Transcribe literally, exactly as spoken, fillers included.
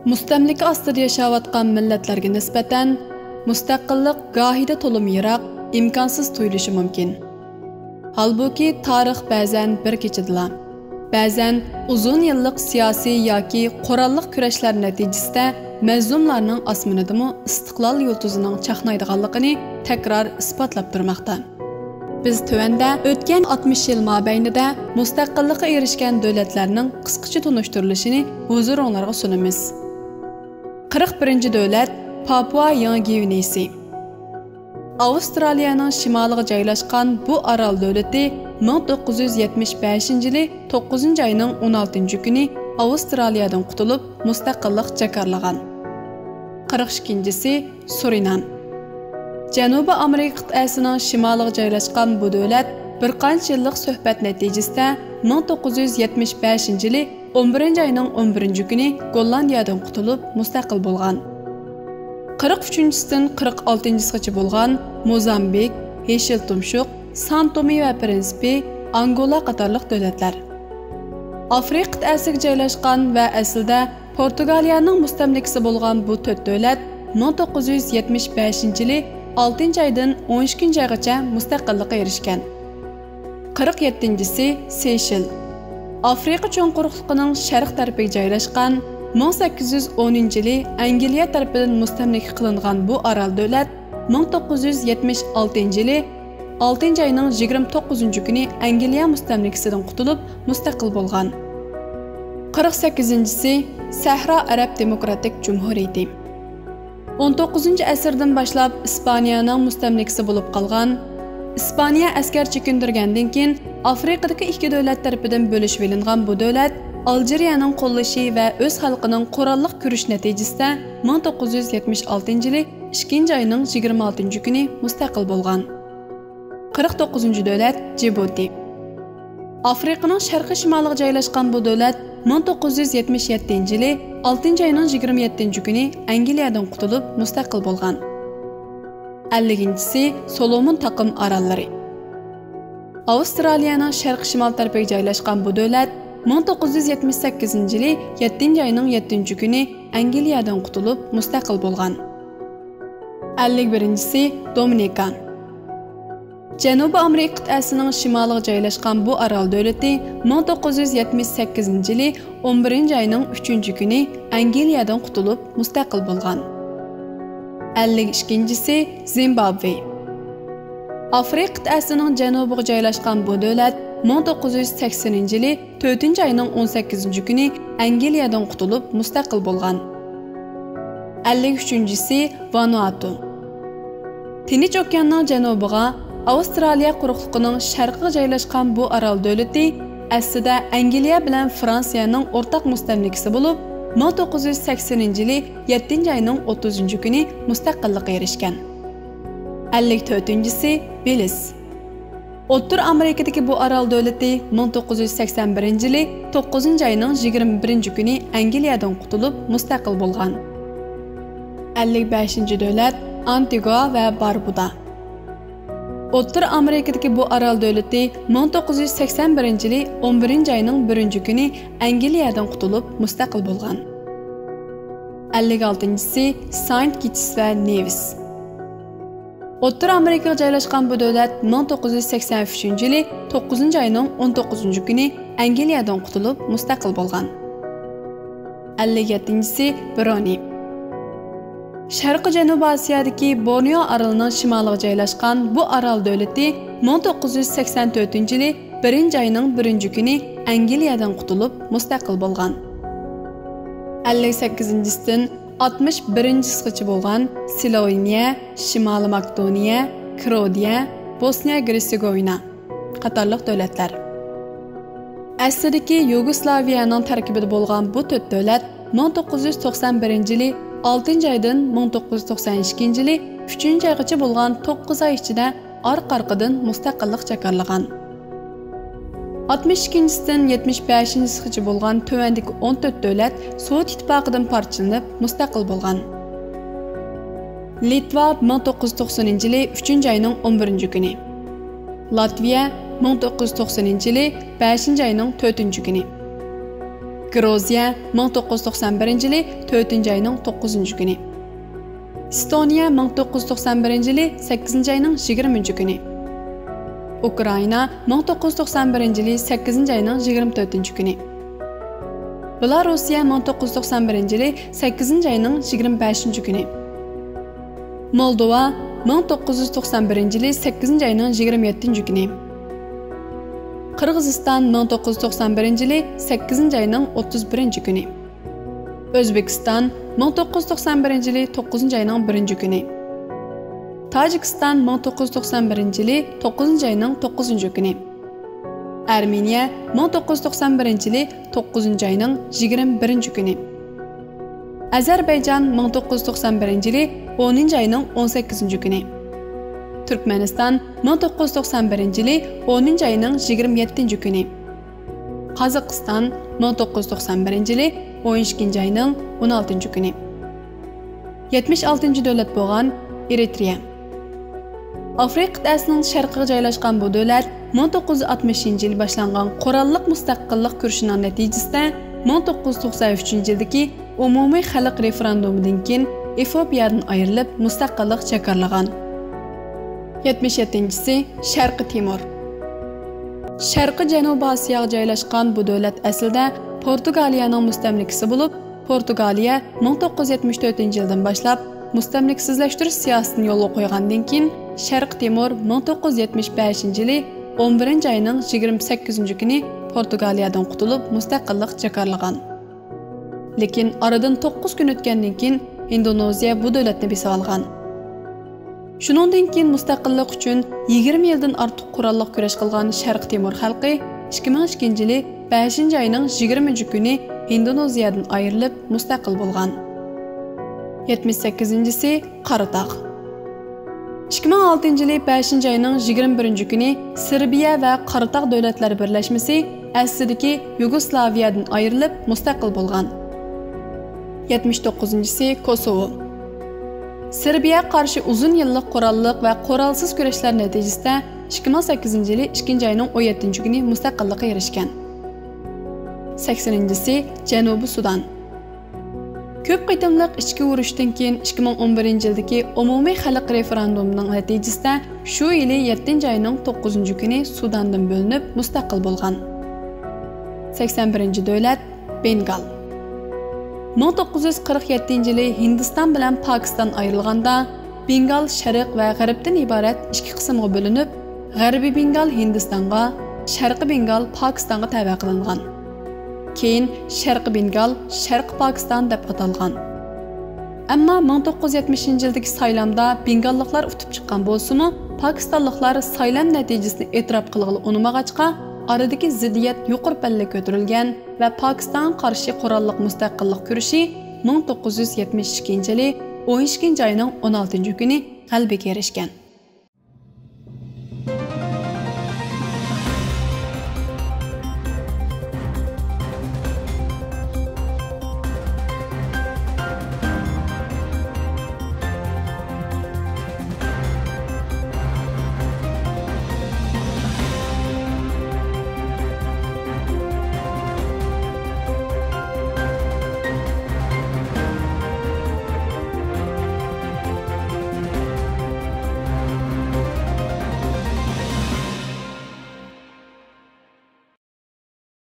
مۇستەملىكە ئاستىدا ياشاۋاتقان مىللەتلەرگە نىسبەتەن مۇستەقىللىق گاھىدا تولىمۇ يىراق، ئىمكانسىز تۇيۇلۇشى مۇمكىن. ھالبۇكى، تارىخ بەزەن بىر كېچىدىلا، بەزەن ئۇزۇن يىللىق سىياسىي ياكى قوراللىق كۈرەشلەر نەتىجىسىدە مەزلۇملارنىڭ ئاسمىنىدىمۇ ئىستىقلال يۇلتۇزىنىڭ چاقنايدىغانلىقىنى تەكرار ئىسپاتلاپ تۇرماقتا. بىز تۆۋەندە ئۆتكەن ئاتمىش يىل مابەينىدە مۇستەقىللىققا ئېرىشكەن دۆلەتلەرنىڭ قىسقىچە تونۇشتۇرۇلۇشىنى ھۇزۇرۇڭلارغا سۇنىمىز. قىرىق بىرىنچى دۆلەت، پاپۇئا يېڭى گۋىنېسى. ئاۋسترالىيەنىڭ شىمالىغا جايلاشقان بۇ ئارال دۆلىتى مىڭ توققۇز يۈز يەتمىش بەشىنچى يىلى توققۇزىنچى ئاينىڭ ئون ئالتىنچى كۈنى ئاۋسترالىيەدىن قۇتۇلۇپ، مۇستەقىللىق جاكارلىغان. قىرىق ئىككىنچىسى، سۇرىنام. جەنۇبىي ئامېرىكا قىتئەسىنىڭ شىمالىغا جايلاشقان بۇ دۆلەت بىر قانچە يىللىق سۆھبەت نەتىجىسىدە مىڭ توققۇز يۈز يەتمىش بەشىنچى يىلى ئون بىرىنچى ئاينىڭ ئون بىرىنچى كۈنى گوللاندىيەدىن قۇتۇلۇپ، مۇستەقىل بولغان. قىرىق ئۈچىنچىسىدىن قىرىق ئالتىنچىسىغىچە بولغان موزامبىك، يېشىل تۇمشۇق، سان تومى ۋە پرىنسىپى، ئانگولا قاتارلىق دۆلەتلەر. ئافرىقا قىتئەسىگە جايلاشقان ۋە ئەسلىدە پورتۇگالىيەنىڭ مۇستەملىكىسى بولغان بۇ تۆت دۆلەت مىڭ توققۇز يۈز يەتمىش بەشىنچى يىلى ئالتىنچى ئايدىن ئون ئىككىنچى ئايغىچە مۇستەقىللىققا ئېرىشكەن. قىرىق يەتتىنچىسى، سېيشېل. ئافرىقا چوڭ قۇرۇقلۇقىنىڭ شەرق تەرىپىگە جايلاشقان، مىڭ سەككىز يۈز ئونىنچى يىلى ئەنگلىيە تەرىپىدىن مۇستەملىكە قىلىنغان بۇ ئارال دۆلەت مىڭ توققۇز يۈز يەتمىش ئالتىنچى يىلى ئالتىنچى ئاينىڭ يىگىرمە توققۇزىنچى كۈنى ئەنگلىيە مۇستەملىكىسىدىن قۇتۇلۇپ، مۇستەقىل بولغان. قىرىق سەككىزىنچىسى، سەھرا ئەرەب دېموكراتىك جۇمھۇرىيىتى. ئون توققۇزىنچى ئەسىردىن باشلاپ ئىسپانىيەنىڭ مۇستەملىكىسى بولۇپ قالغان، ئىسپانىيە ئەسكەر چېكىندۈرگەندىن كېيىن، ئافرىقىدىكى ئىككى دۆلەت تەرىپىدىن بۆلۈشۈۋېلىنغان بۇ دۆلەت ئالجىرىيەنىڭ قوللىشى ۋە ئۆز خەلقىنىڭ قوراللىق كۈرىشى نەتىجىسىدە مىڭ توققۇز يۈز يەتمىش ئالتىنچى يىلى ئىككىنچى ئاينىڭ يىگىرمە ئالتىنچى كۈنى مۇستەقىل بولغان. قىرىق توققۇزىنچى دۆلەت، جىبۇتى. ئافرىقىنىڭ شەرقىي شىمالىغا جايلاشقان بۇ دۆلەت مىڭ توققۇز يۈز يەتمىش يەتتىنچى يىلى ئالتىنچى ئاينىڭ يىگىرمە يەتتىنچى كۈنى ئەنگلىيەدىن قۇتۇلۇپ، مۇستەقىل بولغان. ئەللىكىنچىسى، سولومون تاقىم ئاراللىرى. ئاۋسترالىيەنىڭ شەرقىي شىمال تەرىپىگە جايلاشقان بۇ دۆلەت مىڭ توققۇز يۈز يەتمىش سەككىزىنچى يىلى يەتتىنچى ئاينىڭ يەتتىنچى كۈنى ئەنگلىيەدىن قۇتۇلۇپ، مۇستەقىل بولغان. ئەللىك بىرىنچىسى، دومىنىكان. جەنۇبىي ئامېرىكا قىتئەسىنىڭ شىمالىغا جايلاشقان بۇ ئارال دۆلىتى مىڭ توققۇز يۈز يەتمىش سەككىزىنچى يىلى ئون بىرىنچى ئاينىڭ ئۈچىنچى كۈنى ئەنگلىيەدىن قۇتۇلۇپ، مۇستەقىل بولغان. ئەللىك ئىككىنچىسى، زىمبابۋې. ئافرىقا قىتئەسىنىڭ جەنۇبىغا جايلاشقان بۇ دۆلەت مىڭ توققۇز يۈز سەكسىنىنچى يىلى تۆتىنچى ئاينىڭ ئون سەككىزىنچى كۈنى ئەنگلىيەدىن قۇتۇلۇپ، مۇستەقىل بولغان. ئەللىك ئۈچىنچىسى، ۋانۇئاتۇ. تىنچ ئوكياننىڭ جەنۇبىغا، ئاۋسترالىيە قۇرۇقلۇقىنىڭ شەرقىگە جايلاشقان بۇ ئارال دۆلىتى ئەسلىدە ئەنگلىيە بىلەن فرانسىيەنىڭ ئورتاق مۇستەملىكىسى بولۇپ، مىڭ توققۇز يۈز سەكسىنىنچى يىلى يەتتىنچى ئاينىڭ ئوتتۇزىنچى كۈنى مۇستەقىللىققا ئېرىشكەن. ئەللىك تۆتىنچىسى، بېلىز. ئوتتۇرا ئامېرىكىدىكى بۇ ئارال دۆلىتى مىڭ توققۇز يۈز سەكسەن بىرىنچى يىلى توققۇزىنچى ئاينىڭ يىگىرمە بىرىنچى كۈنى ئەنگلىيەدىن قۇتۇلۇپ، مۇستەقىل بولغان. ئەللىك بەشىنچى دۆلەت، ئانتىگۇا ۋە باربۇدا. ئوتتۇرا ئامېرىكىدىكى بۇ ئارال دۆلىتى مىڭ توققۇز يۈز سەكسەن بىرىنچى يىلى ئون بىرىنچى ئاينىڭ بىرىنچى كۈنى ئەنگلىيەدىن قۇتۇلۇپ، مۇستەقىل بولغان. ئەللىك ئالتىنچىسى، ساينت كىتس ۋە نېۋىس. ئوتتۇرا ئامېرىكىغا جايلاشقان بۇ دۆلەت مىڭ توققۇز يۈز سەكسەن ئۈچىنچى يىلى توققۇزىنچى ئاينىڭ ئون توققۇزىنچى كۈنى ئەنگلىيەدىن قۇتۇلۇپ، مۇستەقىل بولغان. ئەللىك يەتتىنچىسى، برۇنېي. شەرقىي جەنۇبىي ئاسىيادىكى بورنېئو ئارىلىنىڭ شىمالىغا جايلاشقان بۇ ئارال دۆلىتى مىڭ توققۇز يۈز سەكسەن تۆتىنچى يىلى بىرىنچى ئاينىڭ بىرىنچى كۈنى ئەنگلىيەدىن قۇتۇلۇپ، مۇستەقىل بولغان. ئەللىك سەككىزىنچىسىدىن ئاتمىش بىرىنچىسىغىچە بولغان سلوۋېنىيە، شىمالىي ماكېدونىيە، كروئاتىيە، بوسنىيە گېرتسېگوۋىنا قاتارلىق دۆلەتلەر. ئەسلىدىكى يۇگوسلاۋىيەنىڭ تەركىبىدە بولغان بۇ تۆت دۆلەت مىڭ توققۇز يۈز توقسان بىرىنچى يىلى ئالتىنچى ئايدىن مىڭ توققۇز يۈز توقسان ئىككىنچى يىلى ئۈچىنچى ئايغىچە بولغان توققۇز ئاي ئىچىدە ئارقا-ئارقىدىن مۇستەقىللىق جاكارلىغان. ئاتمىش ئىككىنچىسىدىن يەتمىش بەشىنچىسىغىچە بولغان تۆۋەندىكى ئون تۆت دۆلەت سوۋېت ئىتتىپاقىدىن پارچىلىنىپ مۇستەقىل بولغان. لىتۋا مىڭ توققۇز يۈز توقسىنىنچى يىلى ئۈچىنچى ئاينىڭ ئون بىرىنچى كۈنى. لاتۋىيە مىڭ توققۇز يۈز توقسىنىنچى يىلى بەشىنچى ئاينىڭ تۆتىنچى كۈنى. گرۇزىيە، مىڭ توققۇز يۈز توقسان بىرىنچى يىلى تۆتىنچى ئاينىڭ توققۇزىنچى كۈنى. ئېستونىيە، مىڭ توققۇز يۈز توقسان بىرىنچى يىلى سەككىزىنچى ئاينىڭ يىگىرمىنچى كۈنى. ئۇكرائىنا، مىڭ توققۇز يۈز توقسان بىرىنچى يىلى سەككىزىنچى ئاينىڭ يىگىرمە تۆتىنچى كۈنى. بېلاروسىيە، مىڭ توققۇز يۈز توقسان بىرىنچى يىلى سەككىزىنچى ئاينىڭ يىگىرمە بەشىنچى كۈنى. مولدوۋا، مىڭ توققۇز يۈز توقسان بىرىنچى يىلى سەككىزىنچى ئاينىڭ يىگىرمە يەتتىنچى كۈنى. قىرغىزىستان، مىڭ توققۇز يۈز توقسان بىرىنچى يىلى سەككىزىنچى ئاينىڭ ئوتتۇز بىرىنچى كۈنى. ئۆزبېكىستان، مىڭ توققۇز يۈز توقسان بىرىنچى يىلى توققۇزىنچى ئاينىڭ بىرىنچى كۈنى. تاجىكىستان، مىڭ توققۇز يۈز توقسان بىرىنچى يىلى توققۇزىنچى ئاينىڭ توققۇزىنچى كۈنى. ئەرمېنىيە، مىڭ توققۇز يۈز توقسان بىرىنچى يىلى توققۇزىنچى ئاينىڭ يىگىرمە بىرىنچى كۈنى. ئەزەربەيجان، مىڭ توققۇز يۈز توقسان بىرىنچى يىلى ئونىنچى ئاينىڭ ئون سەككىزىنچى كۈنى. تۈركمەنىستان، مىڭ توققۇز يۈز توقسان بىرىنچى يىلى ئونىنچى ئاينىڭ يىگىرمە يەتتىنچى كۈنى. قازاقىستان، مىڭ توققۇز يۈز توقسان بىرىنچى يىلى ئون ئىككىنچى ئاينىڭ ئون ئالتىنچى كۈنى. يەتمىش ئالتىنچى دۆلەت بولغان ئېرىترېيە. ئافرىقا قىتئەسىنىڭ شەرقىگە جايلاشقان بۇ دۆلەت مىڭ توققۇز يۈز ئاتمىشىنچى يىلى باشلانغان قوراللىق مۇستەقىللىق كۈرىشىنىڭ نەتىجىسىدە، مىڭ توققۇز يۈز توقسان ئۈچىنچى يىلدىكى ئومۇمىي خەلق رېفېرېندۇمىدىن كېيىن ئېفىئوپىيەدىن ئايرىلىپ، مۇستەقىللىق جاكارلىغان. يەتمىش يەتتىنچىسى، شەرقىي تىمۇر. شەرقىي جەنۇبىي ئاسىياغا جايلاشقان بۇ دۆلەت ئەسلىدە پورتۇگالىيەنىڭ مۇستەملىكىسى بولۇپ، پورتۇگالىيە مىڭ توققۇز يۈز يەتمىش تۆتىنچى يىلدىن باشلاپ مۇستەملىكىسىزلەشتۈرۈش سىياسىتىنى يولغا قويغاندىن كېيىن، شەرقىي تىمۇر مىڭ توققۇز يۈز يەتمىش بەشىنچى يىلى ئون بىرىنچى ئاينىڭ يىگىرمە سەككىزىنچى كۈنى پورتۇگالىيەدىن قۇتۇلۇپ، مۇستەقىللىق جاكارلىغان. لېكىن ئارىدىن توققۇز كۈن ئۆتكەندىن كېيىن، ھىندونېزىيە بۇ دۆلەتنى بېسىۋالغان. شۇنىڭدىن كېيىن مۇستەقىللىق ئۈچۈن يىگىرمە يىلدىن ئارتۇق قوراللىق كۈرەش قىلغان شەرقىي تىمۇر خەلقى ئىككى مىڭ ئىككىنچى يىلى بەشىنچى ئاينىڭ يىگىرمىنچى كۈنى ھىندونېزىيەدىن ئايرىلىپ، مۇستەقىل بولغان. يەتمىش سەككىزىنچىسى، قاراتاغ. ئىككى مىڭ ئالتىنچى يىلى بەشىنچى ئاينىڭ يىگىرمە بىرىنچى كۈنى سېربىيە ۋە قاراتاغ دۆلەتلەر بىرلەشمىسى، ئەسلىدىكى يۇگوسلاۋىيەدىن ئايرىلىپ، مۇستەقىل بولغان. يەتمىش توققۇزىنچىسى، كوسوۋو. سېربىيەگە قارشى ئۇزۇن يىللىق قوراللىق ۋە قورالسىز كۈرەشلەر نەتىجىسىدە، ئىككى مىڭ سەككىزىنچى يىلى ئىككىنچى ئاينىڭ ئون يەتتىنچى كۈنى مۇستەقىللىققا ئېرىشكەن. سەكسىنىنچىسى، جەنۇبىي سۇدان. كۆپ قېتىملىق ئىچكى ئۇرۇشتىن كېيىن، ئىككى مىڭ ئون بىرىنچى يىلدىكى ئومۇمىي خەلق رېفېرېندۇمىنىڭ نەتىجىسىدە، شۇ يىلى يەتتىنچى ئاينىڭ توققۇزىنچى كۈنى سۇداندىن بۆلۈنۈپ، مۇستەقىل بولغان. سەكسەن بىرىنچى دۆلەت، بېنگال. مىڭ توققۇز يۈز قىرىق يەتتىنچى يىلى ھىندىستان بىلەن پاكىستان ئايرىلغاندا، بېنگال شەرق ۋە غەربتىن ئىبارەت ئىككى قىسىمغا بۆلۈنۈپ، غەربىي بېنگال ھىندىستانغا، شەرقىي بېنگال پاكىستانغا تەۋە قىلىنغان. كېيىن شەرقىي بېنگال، شەرقىي پاكىستان دەپ ئاتالغان. ئەمما مىڭ توققۇز يۈز يەتمىشىنچى يىلدىكى سايلامدا بېنگاللىقلار ئۇتۇپ چىققان بولسىمۇ، پاكىستانلىقلار سايلام نەتىجىسىنى ئېتىراپ قىلغىلى ئۇنىمىغاچقا، ئارىدىكى زىددىيەت يۇقىرى پەللىگە كۆتۈرۈلگەن ۋە پاكىستانغا قارشى قوراللىق مۇستەقىللىق كۈرىشى مىڭ توققۇز يۈز يەتمىش ئىككىنچى يىلى ئون ئىككىنچى ئاينىڭ ئون ئالتىنچى كۈنى غەلىبىگە ئېرىشكەن.